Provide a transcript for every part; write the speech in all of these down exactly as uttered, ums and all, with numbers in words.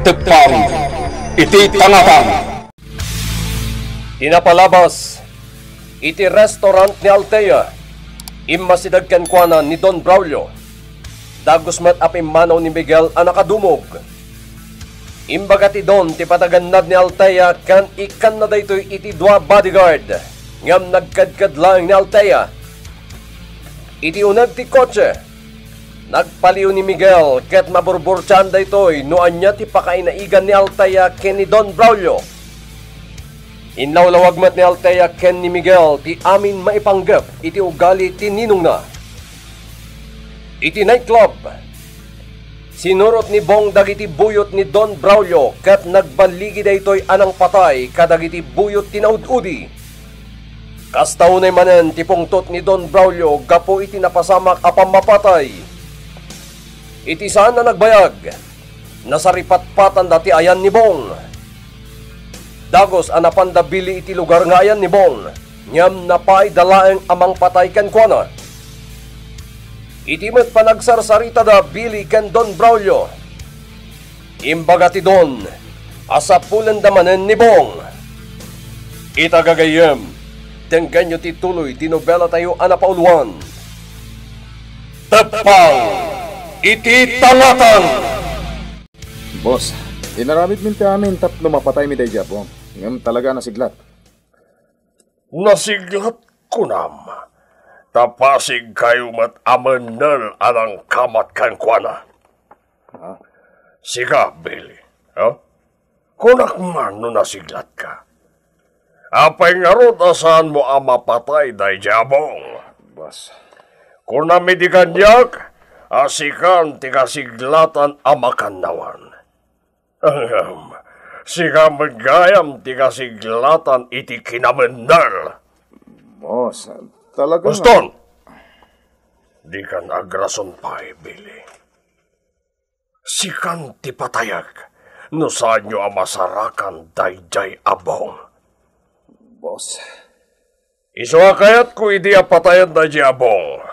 Teppang iti tangatang. Ti napalabas iti restaurant ni Althea, immasideg kenkuana ni Don Braulio. Dagus met a pimmanaw ni Miguel a nakadumog. Imbaga ti Don ti patagannad ni Althea ken ikkanna daytoy iti dua bodyguard, ngem nagkedked laeng ni Althea. Iti uneg ti kotse, nagpaliw ni Miguel ket maburburtiaan daytoy no ania ti pakainaigan ni Althea ken ni Don Braulio. Inlawlawag met ni Althea ken ni Miguel ti amin maipanggep iti ugali ti ninongna. Iti nightclub, sinurot ni Bong dagiti buyot ni Don Braulio ket nagballigi daytoy a nangpatay kadagiti buyot ti naud-udi. Kasta unay manen ti pungtot ni Don Braulio gapu iti napasamak a pammapatay. Iti saan a nagbayag, nasaripatpatanda ti ayan ni Bong. Dagus a napanda bili iti lugar nga ayan ni Bong, ngem napaayda laeng a mangpatay kenkuana. Iti met panagsarsaritada bili ken Don Braulio, imbaga ti Don a sapulenda manen ni Bong. Ita gagayyem, denggenyo ti tuloy ti nobelatayo a napauluan. Teppang iti tangatang! Boss, inaramidmi ti amin tapno mapataymi daydi a Bong. Ngem talaga a nasiglat. Nasiglat kunam, ta pasigkayo met a mennel a nangkamat kenkuana. Ha? Sika, Billy, ha? Kunak man no nasiglatka. Apay ngarud a saanmo a mapatay daydi a Bong? Boss. Kunam idi kaniak a sikan ti kasiglatan a makannawan. Ngem, sika met gayam ti kasiglatan iti kinamennel. Boss, talaga nga Boston! Dikan agrason pay, Billy. Sikan ti patayek no saanyo a masarakan daydiay a Bong. Boss. Isu a kayatko idi a patayen daydiay a Bong.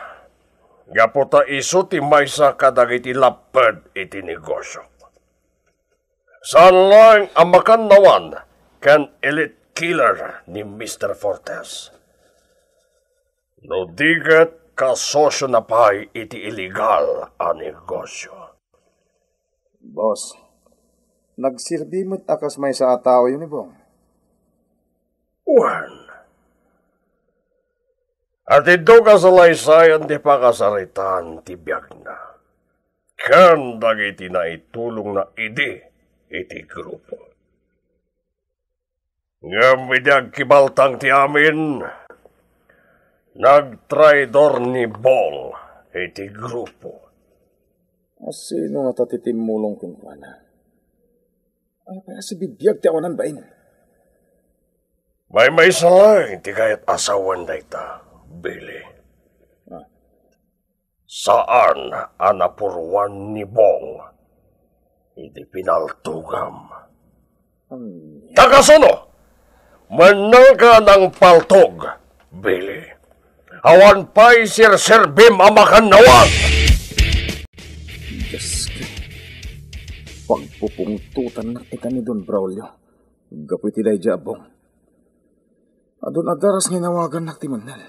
Gapu ta isu ti maysa kadagiti lapped iti negosio. Saan laeng a makannawan ken elite killer ni Mister Fortes. No di ket kasosiona pay iti illegal a negosio. Boss, nagserbi met a kas maysa a taoyo ni Bong. Wen, adda kasalaysayna ti pakasaritaan ti biagna ken dagiti naitulongna idi iti grupo. Ngem idi agkibaltang ti amin, nagtraidor ni Bong iti grupo. A sino ngata ti timmulong kenkuana? Apay a sibibiag ti awanan bain? Maymaysa laeng ti kayat a sawen dayta, Billy. Ah. Saan a napuruan ni Bong iti pinaltogam. Hmm. Ta kasano? Mannelka nangpaltog, Billy. Awan pay serserbim a makannawan. Diyos ko. Pagpupungtotannak ita ni Don Braulio. Gapu iti daydiay a Bong. Adun a daras nga inawagannak ti mannel.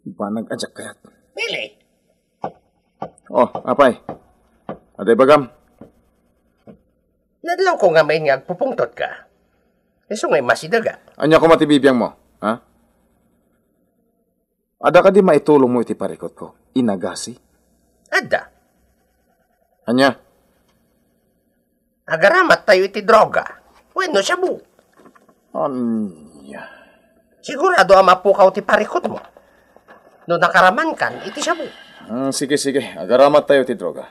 Banag a diak kayat. Billy! Oh, apay. Adda ibagam? Nadlawko nga main nga agpupungtotka. Isu nga immasidegak. Ania koma ti bibiangmo, ha? Adda kadi maitulongmo iti parikutko, inagasi? Adda. Ania? Agaramattayo iti droga wenno shabu. Ania? Sigurado a mapukaw ti parikutmo no nakaramankan iti shabu. Hmm, sige, sige. Agaramattayo iti droga.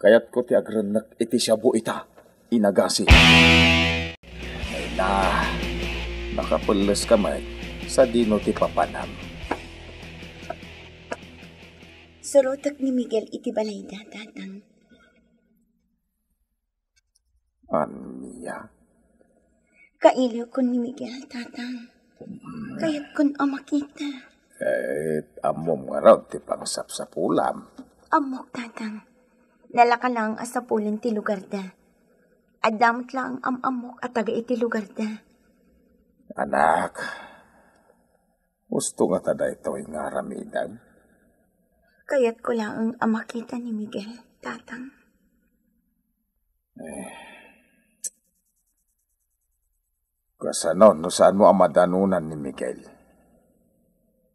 Kayatko ti agrennek iti shabu ita, inagasi. Ay na, nakapelleska met sadino ti papanam. Surotek ni Miguel iti balayda, Tatang. Ania? Kailiwkon ni Miguel, Tatang. Kayatkon a makita. Eh, ammom ngarud ti pangsapsapulam. Ammok, Tatang. Nalaka laeng a sapulen ti lugarda. Adda met laeng am-ammok a taga iti lugarda. Anak, gusto ngata daytoy nga aramidem? Kayatko laeng a makita ni Miguel, Tatang. Eh, kasano no saanmo a madanunan ni Miguel?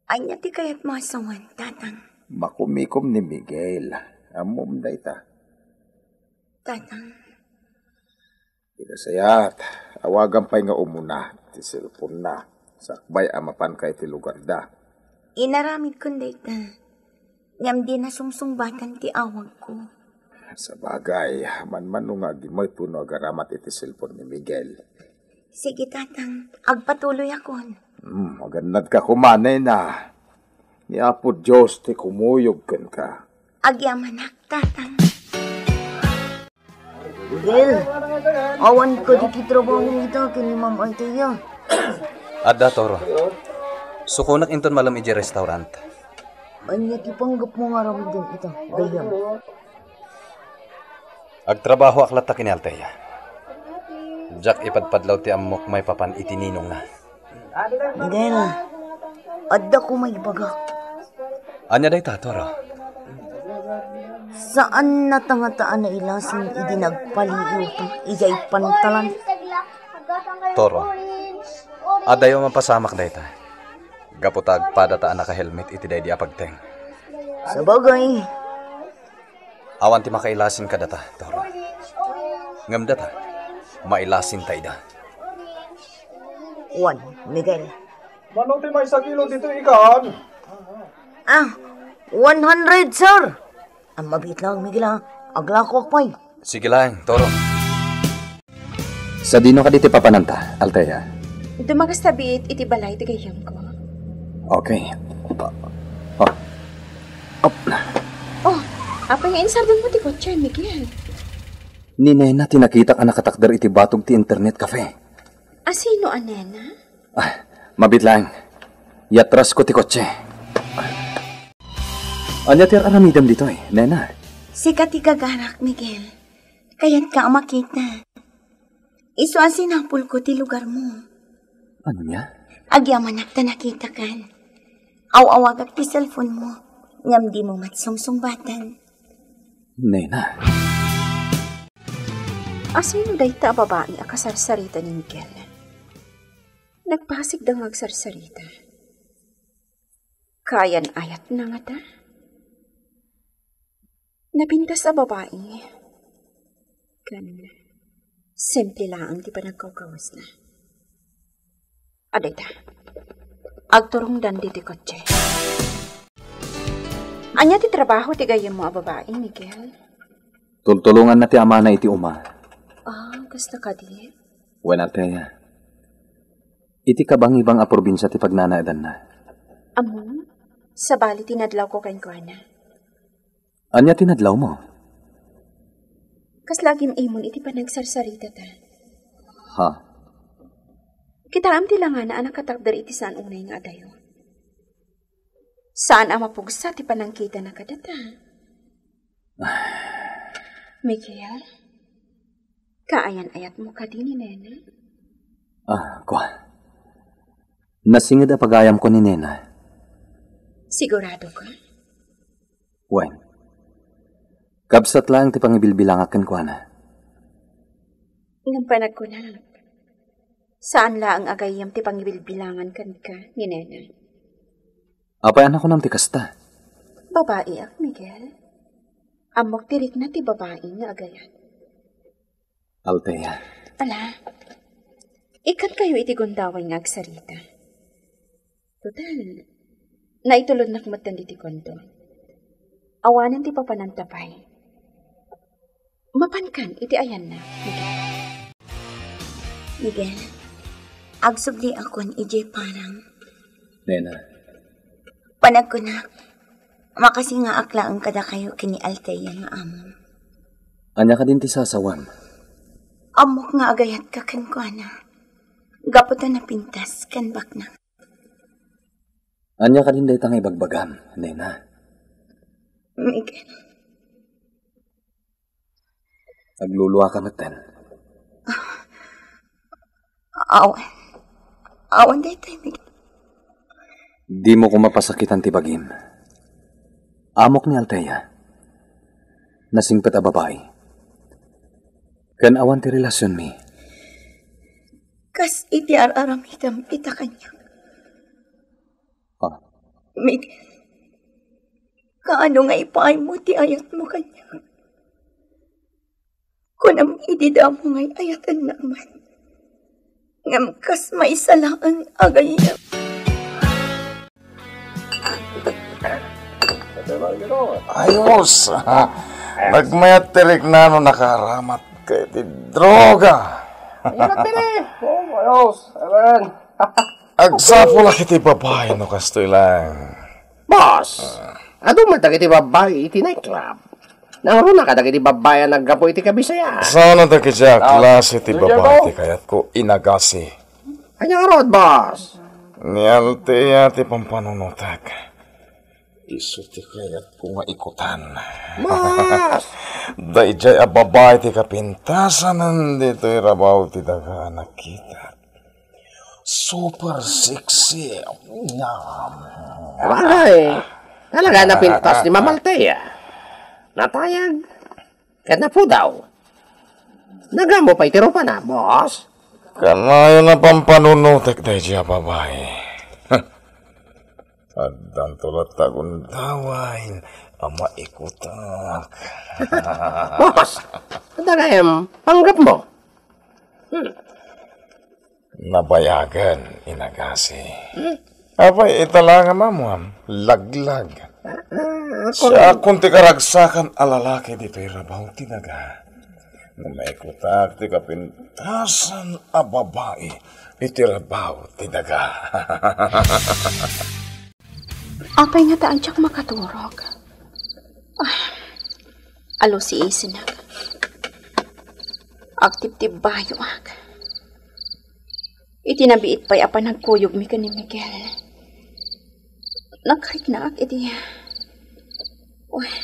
Ania ti kayatmo a sawen, Tatang? Makumikom ni Miguel. Ammom dayta. Tatang. Di kasayat, awagan pay nga umuna ti cellphone-na. Sakbay a mapanka iti lugarda. Inaramidkon dayta. Ngem dina sungsungbatan ti awagko. Sabagay, manmano nga agimet wenno agaramat iti cellphone ni Miguel. Sige, Tatang. Agpatuloyakon. Hmm, magannadka koma, nena. Ni Apo Dios ti kumuyog kenka. Agyamanak, Tatang. Miguel, awan kadi ti trabaho ita ken ni Ma'am Althea? Adda, Toro. Sukonak inton malem idiay restaurant. Ania ti panggepmo nga aramiden ita, gayyem? Agtrabahoak latta ken ni Althea. Diak ipadpadlaw ti ammok maipapan iti ninongna. Miguel, adda koma ibagak. Ania dayta, Toro? Saan nata ngata a nailasin idi nagpaliiwta idiay pantalan? Toro, adayo a mapasamak dayta. Gapu ta agpadata a naka-helmet iti daydi a pagteng. Sabagay. Awan ti makailasin kadata, Toro. Ngem data, mailasinta ida. Wen, Miguel. Mano ti maysa kilo ditoy ikan? Ah, one hundred, sir. Am, mabiit lang, Miguel, ah. Aglakoak pay. Sige lang, Toro. Sadino kadi ti papananta, Althea? Dumagas ta biit iti balay ti gayyemko. Okay. Ah, ah. Op. Oh, apay nga insardengmo ti kotse, Miguel? Ni Nena ti nakitak a nakatakder iti batog ti internet cafe. A sino a Nena? Ah, mabiit lang. Yatrasko ti kotse. Ania ti ar-aramidem ditoy, Nena? Sika ti gagarak, Miguel. Kayatka a makita. Isu a sinapulko ti lugarmo. Ania? Agyamanak ta nakitakan. Aw-awagak ti cellphone-mo, ngem dimo met sungsungbatan. Nena. Asino dayta a babai a kasarsarita ni Miguel? Nagbasigda nga agsarsarita. Kaayan-ayatna ngata? Napintas a babai. Ken simple laeng ti panagkawkawesna. Adda ita. Agturongdan ditoy kotse. Ania ti trabaho ti gayyemmo a babai, Miguel? Tultulonganna ti amana iti uma. Ah, kasta kadi? Wen, Althea. Iti kabangibang a probinsia ti pagnanaedanna. Ammom, sabali ti nadlawko kenkuana. Ania ti nadlawmo? Kasla agim-imon iti panagsarsaritata. Ha? Kitaem ti langana a nakatakder iti saan unay nga adayo. Saan a mapugsa ti panangkitana kadata. Miguel, kaayan-ayatmo kadi ni Nena? Ah, kua. Nasinged a pagayamko ni Nena. Sigurado ka? Wen. Kabsat laeng ti pangibilbilangak kenkuana. Ngem panagkunak, saan laeng a gayyem ti pangibilbilangan kenka ni Nena. Apay a nakunam ti kasta? Babaiak, Miguel. Ammok ti rikna ti babai nga agayat. Althea. Ala, ikkankayo iti gundaway nga agsarita. Total, naitulodnak metten ditoy kondo. Awanen ti papananta pay. Mapankan iti ayanna, Miguel. Miguel, agsubliakon idiay parang. Nena. Panagkunak, makasingaak laeng kadakayo ken ni Althea nga amom. Ania kadin ti sasawam? Ammok nga agayatka kenkuana. Gapu ta napintas ken baknak. Ania kadin dayta nga ibagbagam, Nena? Miguel. Agluluaka metten. Awan. Awan daytoy, Miguel. Dimo koma pasakitan ti bagim. Amok ni Althea. Nasingpet a babai. Ken awan ti relasionmi. Kas iti ar-aramidem ita kaniak. Ah. Miguel, kaano nga ipaaymo ti ayatmo kaniak? Kunam idi damo nga ay-ayatennak man. Ngem kas maysa laeng a gayyem. Ayos! Nagmayat ti rikna no nakaaramat ka iti droga. Ayos, ayos. Amen. Agsapulak iti babai no kastoy lang. Boss, adu man dagiti babbai iti nightclub. Nangruna kadagiti babbai a naggapu iti kabisayaan. Saan a dagiti a klase ti babbai ti kayatko, inagasi. Ania ngarud, boss? Ni Althea ti pampanunotek. Isu ti kayatko nga ikutan. Boss! Daydiay a babbai ti kapintasan ditoy rabaw ti daga a nakitak. Super sexy. Yum. Bagay, talaga napintas ni Ma'am Althea. Natayag, ket napudaw. Nagamo pay ti rupana, boss. Kanayon a pampanunotek daydiay a babai. Addanto latta gundaway a maikutak. Boss, adda gayam panggepmo? Hmm. Nabayagen, inagasi. Hmm? Apay, ita la nga mamuam, laglag. Ah, ah, ako. Siakon ti karagsakan a lalaki ditoy rabaw ti daga. No maikutak ti kapintasan a babai iti rabaw ti daga. Apay nga ta diak makaturog? Ah, alusiisinak. Agtibtibbayoak. Iti nabiit pay a panagkuyogmi ken ni Miguel, nagriknaak iti, wen,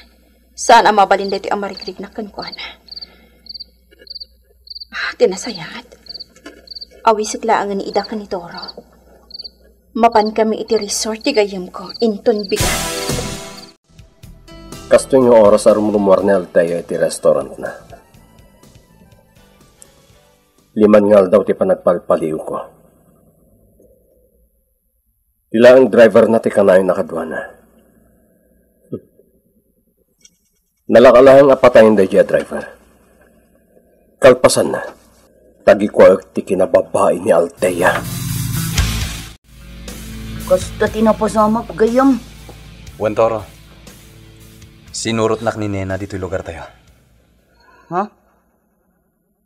saan a mabalin daytoy a marikriknak kenkuana. Ah, ti nasayaat, awisek laengen ni Ida ken ni Toro. Mapankami iti resort ti gayyemko inton bigat. Kastoy nga oras a rumrumuar ni Althea iti restaurantna. Lima nga aldaw ti panagpalpaliwko. Ti laeng driverna ti kanayon a kaduana. Nalaka laeng a patayen daydiay a driver. Kalpasanna, tagikuaek ti kinababai ni Althea. Kasta ti napasamak, gayyem. Wen, Toro. Sinurotnak ni Nena ditoy lugartayo. Ha?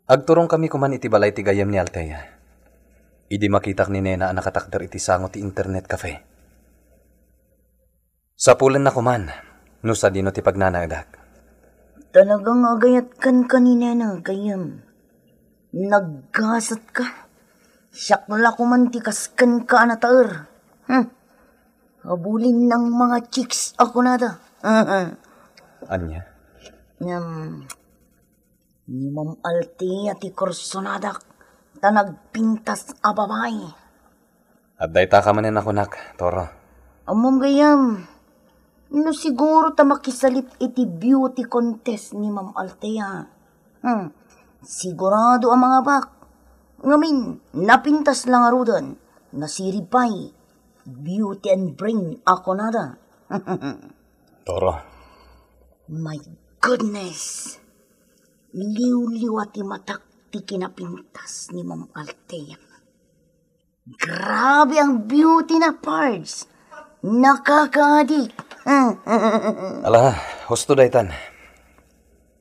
Agturongkami koman iti balay ti gayyem ni Althea. Idi makitak ni Nena a nakatakder iti sango ti internet cafe. Sapulenna koman no sadino ti pagnanaedak. Talaga nga agayat kenka ni Nena, gayyem. Naggasatka. Siak la koman ti kas kenka a nataer. Hmm. Abulinnang mga chicks a kunada. Ania? Ngem, ni Ma'am Althea ti kursonadak, ta nagpintas a babai. Adda ita ka manen a kunak, Toro. Ammom gayam, no siguro ta makisalip iti beauty contest ni Ma'am Althea. Hmm, sigurado a mangabak. Ngamin, napintas la ngaruden, nasirib pay. Beauty and brain a kunada. Toro. My goodness. Liwliwa ti matak ti kinapintas ni Ma'am Althea. Grabe ang beauty na, Pards. Nakakaadik. Ala, husto daytan.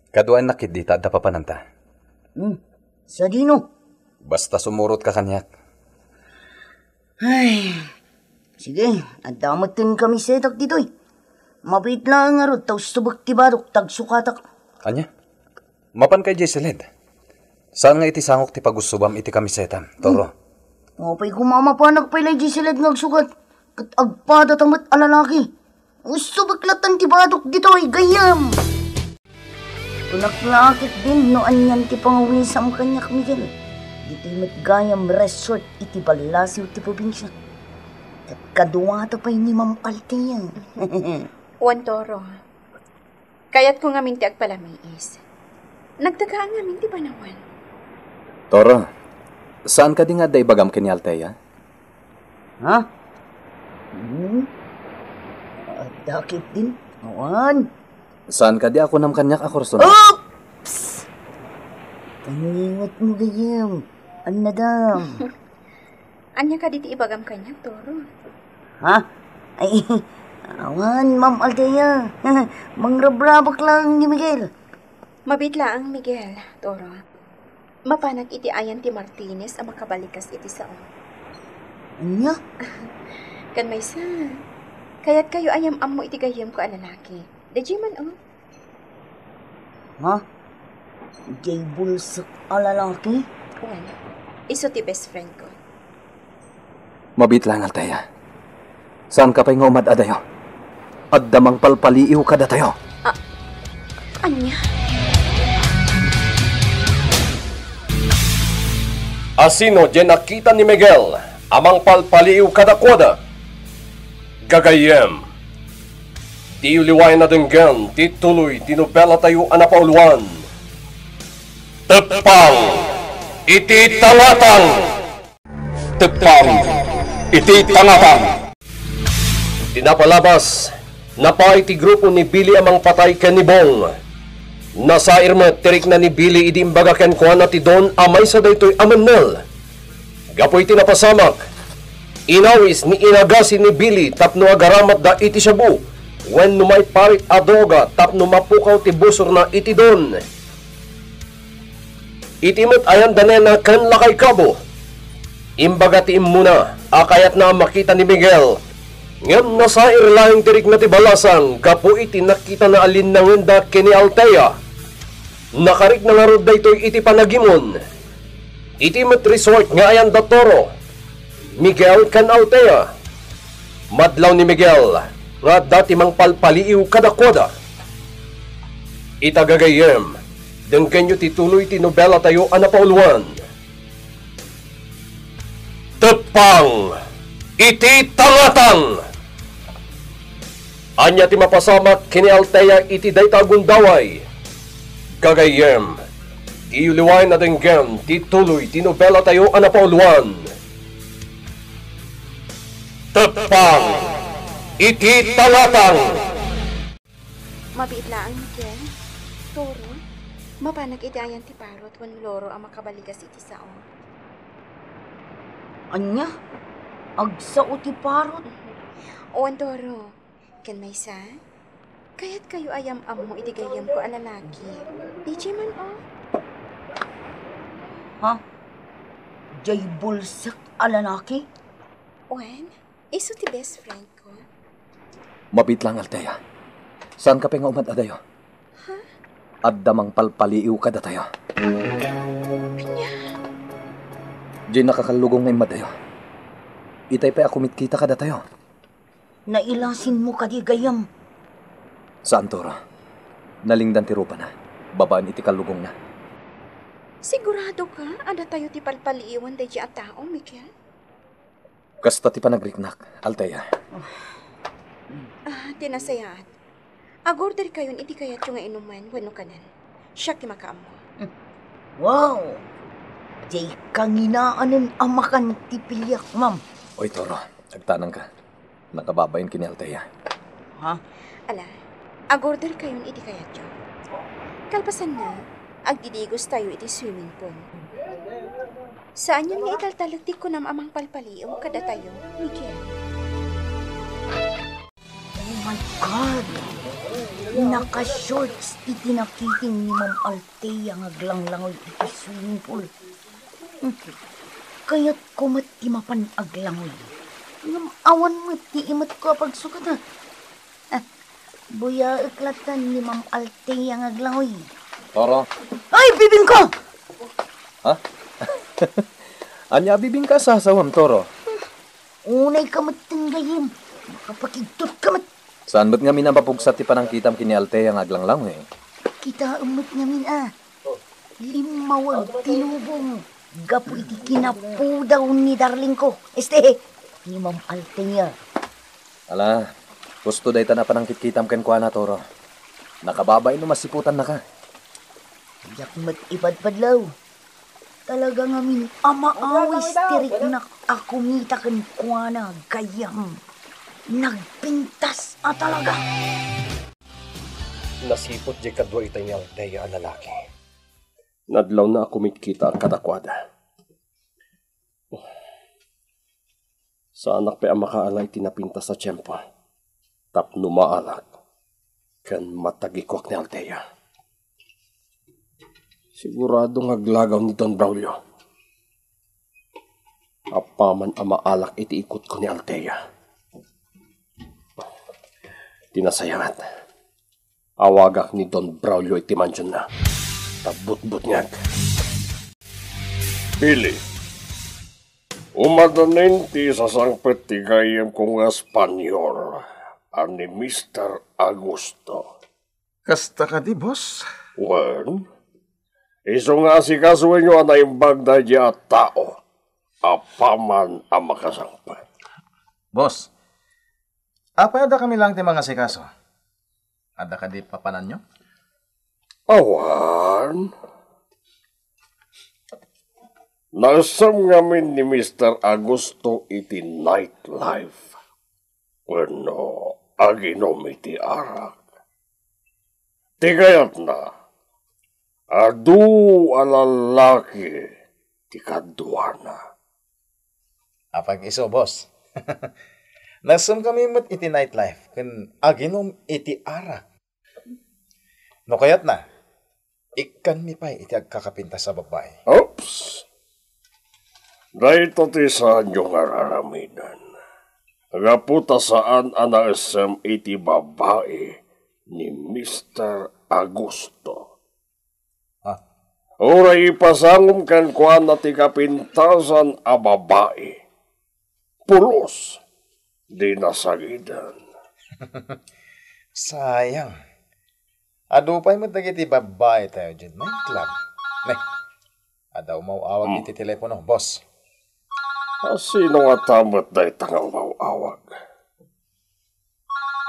Kaduaennak ketdi ta adda papananta. Hmm. Sadino? Basta sumurot ka kaniak. Ay. Sige, adda met ti kamisetak ditoy. Mabiit laeng ngarud ta ustubek ti badok ta agsukatak. Ania? Mapan kay J C led? Saan nga iti sangok ti pagusubam iti kamisetam, Toro? Hmm. Apay koma a mapanak pay la J C led nga agsukat, ket agpadata met a lalaki. Ustubek latta ti badok ditoy, gayyem! Kunak la ketdin no anian ti pangawisam kaniak, Miguel. Iti met gayam resort iti ballasiw ti probinsia. Ket kaduata pay ni Ma'am Althea. Wen, Toro. Kayatko ngamin ti agpalamiis. Nagdagaan ngamin ti panawen. Toro, saan kadi nga adda ibagam ken ni Althea? Ha? Hmm? Adda ketdin? Awan. Saan kadi a kunam kaniak a kursunok? Oops! Kanungot mo gayam. Annadam. Ania kadi ti ibagam kaniak, Toro? Ha? Ay, awan, Ma'am Althea. Mangrabrabak lang ni Miguel. Mabiit laeng, Miguel, Toro. Mapanak iti ayan ti Martinez a makabalikas iti sao. Ania? Ken maysa, kayatkayo a yam-ammo iti gayyemko a lalaki. Daydiay man, oh. Ha? Diay bulsek a lalaki? Wen, isu ti best friend ko. Mabiit laeng, Althea. Saanka pay nga umad-adayo? Adda mangpalpaliiw kadatayo. Ah, ania? Asino diay nakita ni Miguel a mangpalpaliiw kadakuada? Gagayyem, diyo liwayan a denggen ti tuloy ti nobelatayo a napauluan, Teppang iti Tangatang. Teppang iti Tangatang. Ti napalabas, napaay ti grupo ni Billy a mangpatay ken ni Bong. Nasair met ti rikna ni Billy idi imbaga kenkuana ti Don a maysa daytoy a mennel. Gapu iti napasamak, inawis ni Inagasi ni Billy tapno agaramatda iti shabu wenno maiparit a droga tapno mapukaw ti busorna iti Don. Iti met ayan da nena ken Lakay Kabo, imbaga ti immuna a kayatna a makita ni Miguel, ngem nasair laeng ti rikna ti balasang gapu iti nakitana a linnangenda ken ni Althea. Nakarikna ngarud daytoy iti panagimon. Iti met resort nga ayan da Toro, Miguel ken Althea, madlaw ni Miguel nga adda ti mangpalpaliiw kadakuada. Ita gagayyem, denggenyo ti tuloy ti nobelatayo a napauluan, Teppang iti Tangatang. Ania ti mapasamak ken ni Althea iti dayta a gundaway? Gagayyem, diyo liwayan a denggen ti tuloy ti nobelatayo a napauluan, Teppang iti Tangatang. Mabiit laeng, Miguel. Toro, mapanak iti ayan ti parot wenno loro a makabalikas iti sao. Ania? Agsao ti parot? Wen, Toro. Ken maysa, kayatkayo a yam-ammo iti gayyemko a lalaki. Daydiay man, oh. Ha? Diay bulsek a lalaki? Wen, isu ti best friend ko. Mabiit laeng, Althea. Saanka pay nga umad-adayo? Ha? Adda mangpalpaliiw kadatayo. Ania? Diay nakakallugong nga immadayo. Itay pay a kumitkita kadatayo. Nailasinmo kadi gayyem? Saan, Toro. Nalingdan ti rupana babaen iti kallugongna. Siguradoka a datayo ti palpaliiwen daydiay a tao, Miguel? Kasta ti panagriknak, Althea. Ah, ti nasayaat. Agorderkayon iti kayatyo nga inumen wenno kanen. Siak ti makaammo. Wow! Diay kanginaanen a makan ti piliak, ma'am. Oy, Toro, agtanangka. Nakababain ken ni Althea. Ha? Ala, agorderkayon iti kayatyo. Kalpasanna, agdidigostayo iti swimming pool. Saanyon nga italtalek ti kunam a mangpalpaliiw kadatayo, Miguel? Oh my God! Naka-shorts iti nakiting ni Ma'am Althea nga aglanglangoy iti swimming pool. Hmm. Kayatko met ti mapan aglangoy. Ngem awan met ti imetko a pagsukata. Ah, buyaek latta ni Ma'am Althea nga aglangoy. Toro. Ay, bibingko! Ha? Ania a bibingka a sasawam, Toro? Unayka metten gayyem. Makapakigtotka met. Saan met ngamin a mapugsat ti panangkitam ken ni Althea nga aglanglangoy? Kitaem met ngamin a. Limmawag ti lubong. gapu iti kinapudaw ni darlingko. Este, ni Ma'am Althea. Ala, husto dayta a panangkitkitam kenkuana, Toro. Nakababain no masiputannaka. Diak met ipadpadlaw. Talaga ngamin a maawis ti riknak a kumita kenkuana, gayyem. Nagpintas a talaga. Nasiput diay kadua itay ni Althea a lalaki. Nadlawna a kumitkitaak kadakuada. Saanak pay a makaala iti napintas a tiempo tapno maalak ken matagikuak ni Althea. Sigurado nga aglagaw ni Don Braulio. Apaman a maalak iti ikutko ni Althea. Ti nasayaat, awagak ni Don Braulio iti mansionna. Ta butbutngak. Billy, umadanin ti sasangpet ti gayyemko nga Espanyol a ni Mister Augusto. Kasta kadi, boss? Wen, isu nga asikasoenyo a naimbag daydiay a tao apaman a makasangpet. Boss, apay adda kami laeng ti mangasikaso? Adda kadi papananyo? Awan. Naisem ngamin ni Mister Augusto iti nightlife. Wenno aginum iti arak. Ti kayatna, adu a lalaki ti kaduana. Apay isu, boss? Naisem kami met iti nightlife ken aginum iti arak. No kayatna, ikkanmi pay iti agkakapintas a babbai. Oops! Dayta ti saanyo nga ar-aramiden. Gapu ta saan a naisem iti babai ni Mister Augusto. Ah. Uray ipasangom kenkuana ti kapintasan a babai. Pulos di nasagiden. Sayang. Adu pay met dagiti babbai tayo diay nightclub. Ne, adda umaw-awag Hmm. iti telepono, boss. A, sino ngata met dayta nga umaw-awag?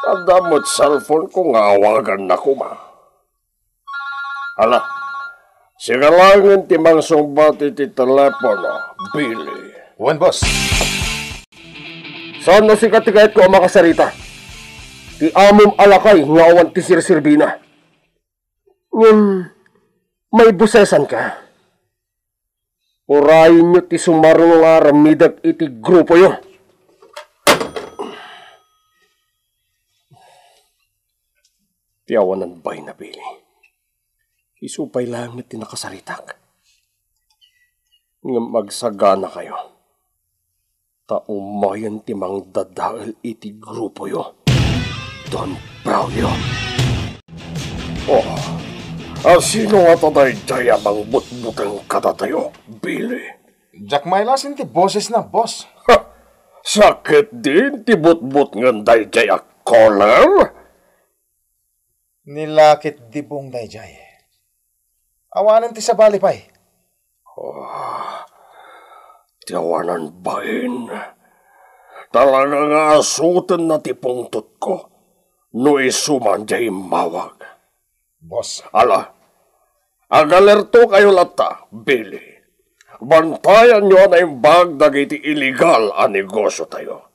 Adda met cellphone ko nga awaganna koma. Ala, sika laengen ti mangsungbat iti telepono, Billy. Wen, boss. Saan a sika ti kayatko a makasarita? Ti amom a lakay nga awan ti sirsirbina. Ngem, maibusesanka. Urayenyo ti sumaruno nga aramidek iti grupoyo. Ti awanan bain a Billy. Isu pay laeng ti nakasaritak. Ngem agsaganakayo. Ta umayen ti mangdadael iti grupoyo, Don Braulio. Oh, a sino ngata daydiay a mangbutbuteng kadatayo, Billy? Diak mailasin ti bosesna, boss. Ha! Sakit din ti butbutngen daydiay a caller? Ni lakit di bung daydiay. Awanen ti sabali pay. Ah, ti awanan bain. Talaga nga asutenna ti pungtotko no isu man diay immawag. Boss. Ala, agalertokayo latta, Billy. Bantayanyo a naimbag dagiti illegal a negosiotayo.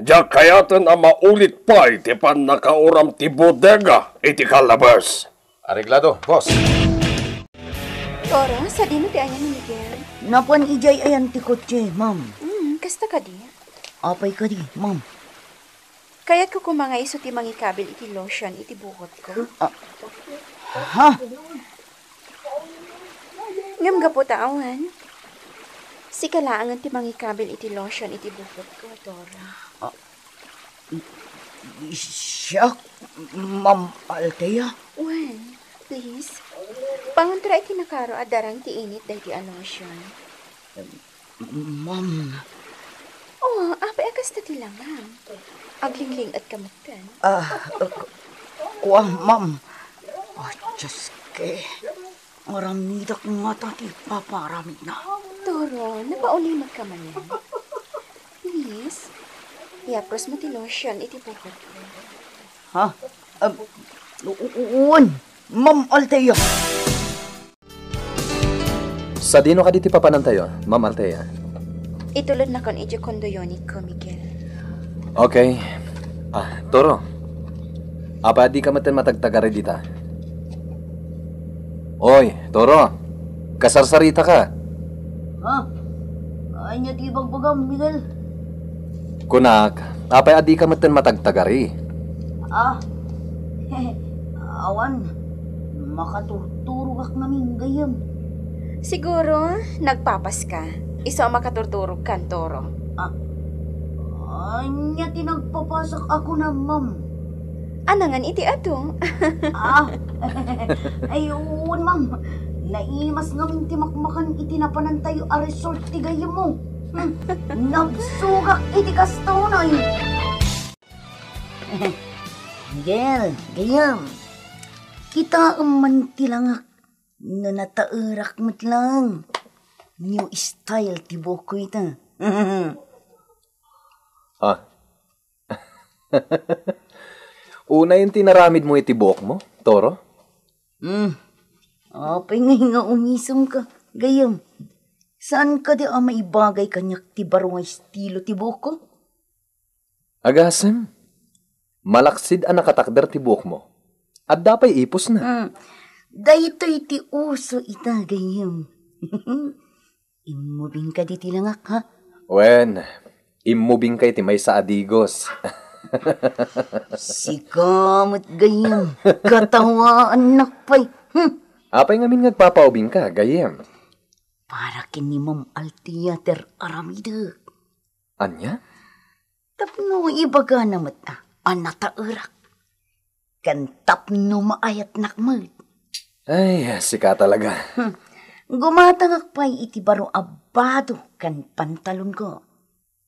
Diak kayaten a maulit pay ti pannakauram ti bodega iti kalabas. Areglado, boss. Toro, sadino ti ayan ni Miguel? Napan idiay ayan ti kotse, ma'am. Hmm, kasta kadi? Apay kadi, ma'am? Kayatko koma nga isu ti mangikabil iti lotion iti bukotko. Ah. Ha? Ngem gapu ta awan, sika laengen ti mangikabil iti lotion iti bukotko, Toro. Ah, i-, i-, siak, Ma'am Althea? Wen, please, panguntra iti nakaro a darang ti init daydi a lotion. Ma'am. Oh, apay a kasta ti langam? Aglingling-etka metten. Ah, ku-, kua, ma'am. Oh, Diyos ke. Aramidak ngata ti paparamidna. Toro, napaunimekka manen. Please, iapros mo ti lotion iti bukod. Ha? Um, u-, u-, uwan, Ma'am Althea. Sadino kadi ti papanantayo, Ma'am Althea? Itulodnakon idiay condo unit ko, Miguel. Okay. Ah, Toro. Apay a dika metten matagtagari dita? Oy, Toro. Kasarsaritaka. Ha? Ania ti ibagbagam, Miguel? Kunak, apay a dika metten matagtagari? Ah, awan. Makaturturogak ngamin gayyem. Siguro, nagpapaska. Isu a makaturturogkan, Toro. Ah, ania ti nagpapasak a kunam, ma'am? Anangan iti adu. Ah, ay, wen, ma'am. Naimas ngamin ti makmakan iti napanantayo a resort ti gayyemmo. Hmm, nabsogak iti kastoy. Miguel, gayyem. Kitaem man ti langak no nataerak met lang. New style ti buokko ita. Ah. Unayen ti inaramidmo iti buokmo, Toro? Hmm. Apay ngay nga umisemka, gayyem? Saan kadi a maibagay kaniak ti baro nga estilo ti buokko? Agasem, malaksid a nakatakder ti buokmo. Adda pay ipusna. Hmm. Daytoy ti uso ita, gayyem. Immubing kadi ti langak, ha? Wen, immubingka iti maysa a digos. Sika met gayyem, katawaannak pay. Hmm. Apay ngamin nga agpapaubingka, gayyem? Para ken ni Ma'am Althea ti ar-aramidek. Ania? Tapno ibagana met a nataerak. Ken tapno maayatnak met. Ay, sika talaga. Hmm. Gumatangak pay iti baro a bado ken pantalonko.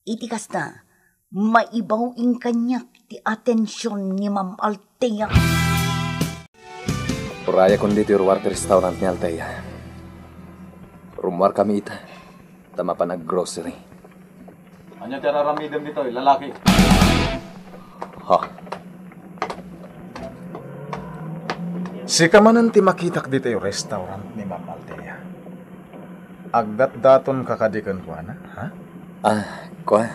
Iti kasta, maibaw-in kaniak ti atension ni Ma'am Althea. Urayakon ditoy ruar ti restaurant ni Althea. Rummuarkami ita, ta mapan ag-grocery. Ania ti ar-aramidem ditoy, lalaki? Ha? Sika manen ti makitak ditoy restaurant ni Ma'am Althea. Agdatdatonka kadi kenkuana, ha? Ah, kua?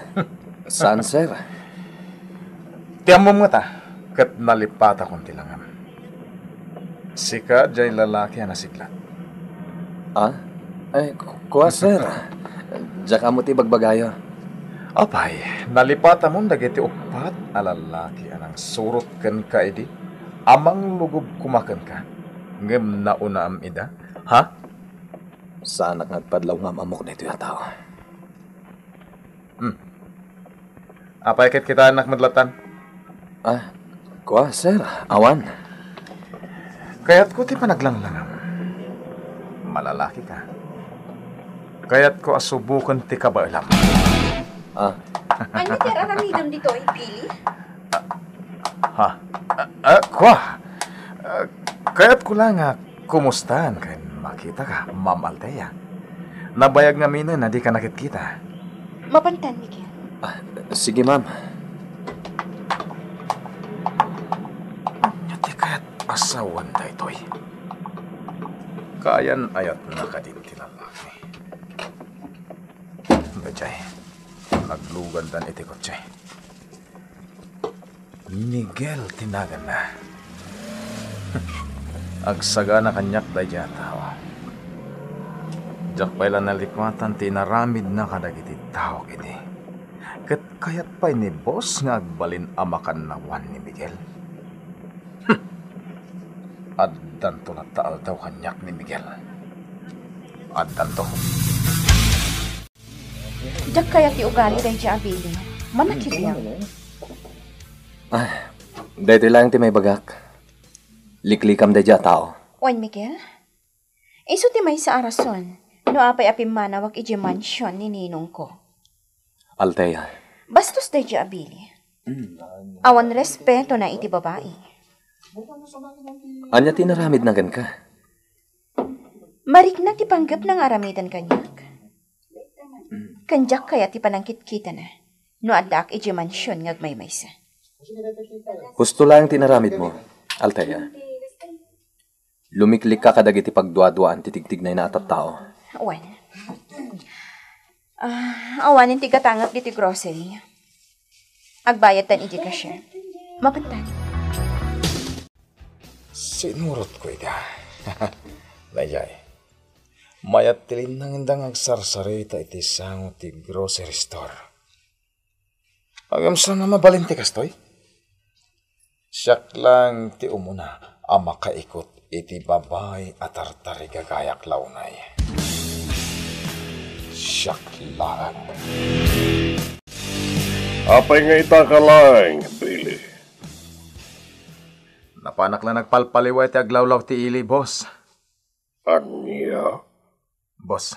Saan, sir? Ti ammom ngata, ket nalipatakon ti langam. Sika diay lalaki a nasiglat. Ah? Ay, ku-, kua, sir. Diak ammo ti ibagbagayo. Apay, nalipatamon dagiti uppat a lalaki a nangsurot kenka idi a manglugob koma kenka, ngem naunaam ida, ha? Saanak nga agpadlaw nga am-ammok daytoy a tao. Hmm. Apay ket kitaennak met latan? Ah, kua, sir, awan. Kayatko ti panaglanglangam. Malalakika. Kayatko a suboken ti kabaelam. Ah. Ania ti ar-aramidem ditoy, Billy? Ha? Ah, ah, kua? Ah, kayatko la nga kumustaen ken makitaka, Ma'am Althea. Nabayag ngaminen a dika nakitkita. Mapantan, Miguel. Ah, sige, ma'am. Ania ti kayat a sawen daytoy? Kayan-ayatna kadin ti lalaki. Daydiay, naglugandan iti kotse. Miguel ti naganna. Agsagana kaniak daydiay a tao. Diak pay la nalipatan ti inaramidna kadagiti tao idi. Ket kayat pay ni boss nga agbalin a makannawan ni Miguel. Hmm. Addanto latta aldaw kaniak ni Miguel. Addanto. Diak kayat ti ugali daydiay a Billy. Manakiriang. Ah, daytoy laeng ti maibagak. Liklikam daydiay a tao. Wen, Miguel? Isu ti maysa a rason no apay a pimmanawak idiay mansion ni ninongko. Althea. Bastos daydiay a Billy. Mm. Awan respetona iti babai. Ania ti inaramidna kenka? Marikna ti panggepna nga aramiden kaniak. Ken diak kayat ti panangkitkitana no addaak idiay mansion nga agmaymaysa. Husto laeng ti inaramidmo, Althea. Lumiklikka kadagiti pagduaduaan ti tigtignayna a tattao. Wen. Ah, awanen ti gatangek ditoy grocery. Agbayadtan idiay cashier. Mapantan. Sinurotko ida. Daydiay. Mayat ti linnanginda nga agsarsarita iti sango ti grocery store. Ngem saan a mabalin ti kastoy? Siak laeng ti umuna a makaikut iti babai a tartarigagayak la unay. Siak laeng. Apay nga itaka laeng, Billy? Napanak la nagpalpaliwa iti aglawlaw ti ili, boss. Ania? Boss,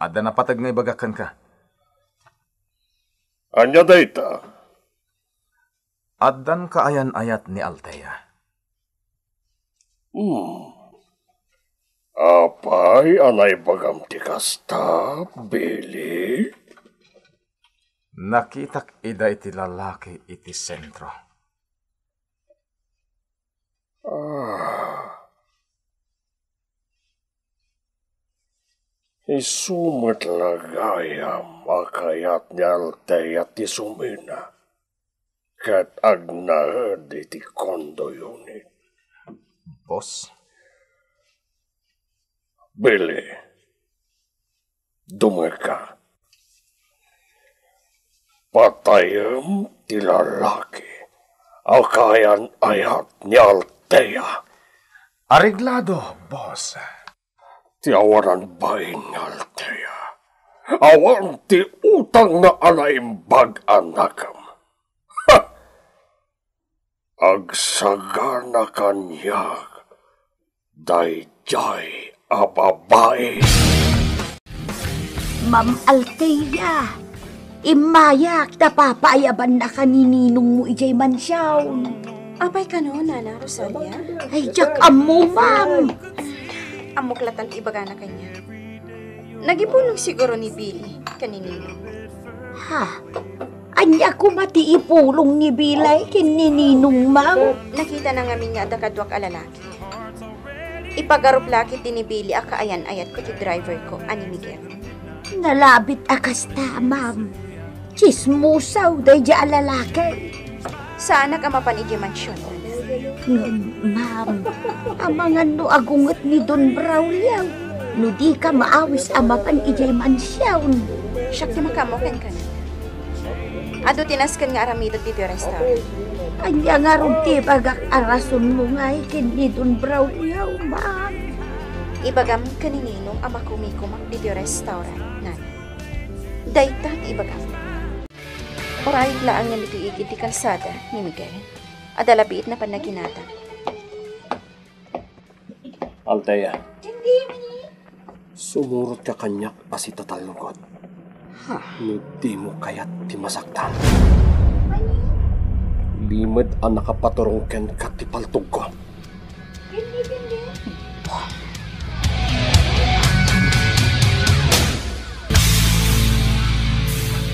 adda napateg nga ibagak kenka. Ania dayta? Addan kaayan-ayat ni Althea. Hmm. Apay a naibagam ti kasta, Billy? Nakitak ida iti lalaki iti sentro. Ah. Isu met la gayam a kayat ni Althea ti sumina ket agnaed iti condo unit. Boss? Billy, dumngegka. Patayem ti lalaki a kaayan-ayat ni Althea. Areglado, boss. Ti awanan bain ni Althea. Awan ti utangna a naimbag a nakem. Ha! Agsagana kaniak daydiay a babai. Ma'am Althea, immayak ta papaayabannaka ni ninongmo idiay mansion. Apay kano, Nana Rosalia? Ay, diak ammo, ma'am. Ammok latta ti ibagana kaniak. Nagipulong siguro ni Billy ken ni Ninong. Ha? Ania koma ti ipulong ni Billy ken ni Ninong, ma'am? Nakitana ngamin nga adda kaduak a lalaki. Ipagarup la ketdi ni Billy a kaayan-ayatko ti driverko a ni Miguel. Nalabit a kasta, ma'am. Tsismosaw daydiay a lalaki. Saanak a mapan idiay mansion. Ngem, ma'am, amangan no agunget ni Don Braulio no dika maawis a mapan idiay mansion. Siak ti makaammo kenkuana. Adu ti nasken nga aramidek ditoy restaurant. Ania ngarud ti ibagak a rasonmo ngay ken ni Don Braulio, ma'am? Ibagam ken ni Ninong a makumikumak ditoy restaurant, Nana. Dayta ti ibagam. Urayek laeng nga ditoy igid ti kalsada ni Miguel. Adda la biit napan naginatang. Althea. Sumurotka kaniak a sitatalnukot. Ha? No dimo kayat ti masaktan. Limed a nakapaturong kenka ti paltogko.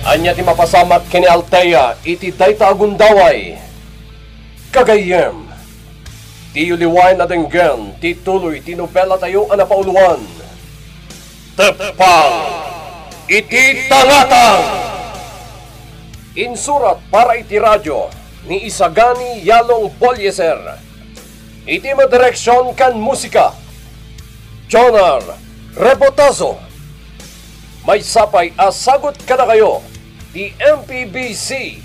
Ania ti mapasamak ken ni Althea iti dayta a gundaway? Gagayyem, diyo liwaen a denggen ti tuloy ti nobelatayo a napauluan, Teppang iti Tangatang! Insurat para iti radio ni Isagani Yalong Bolieser. Iti madireksion ken musika, Jonar Rebotazo. Maysa pay a sagut kadakayo ti M P B C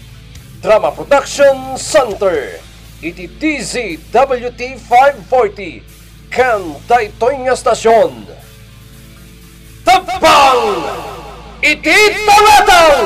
Drama Production Center iti D Z W T five forty ken daytoy nga stasyon. Teppang iti Tangatang!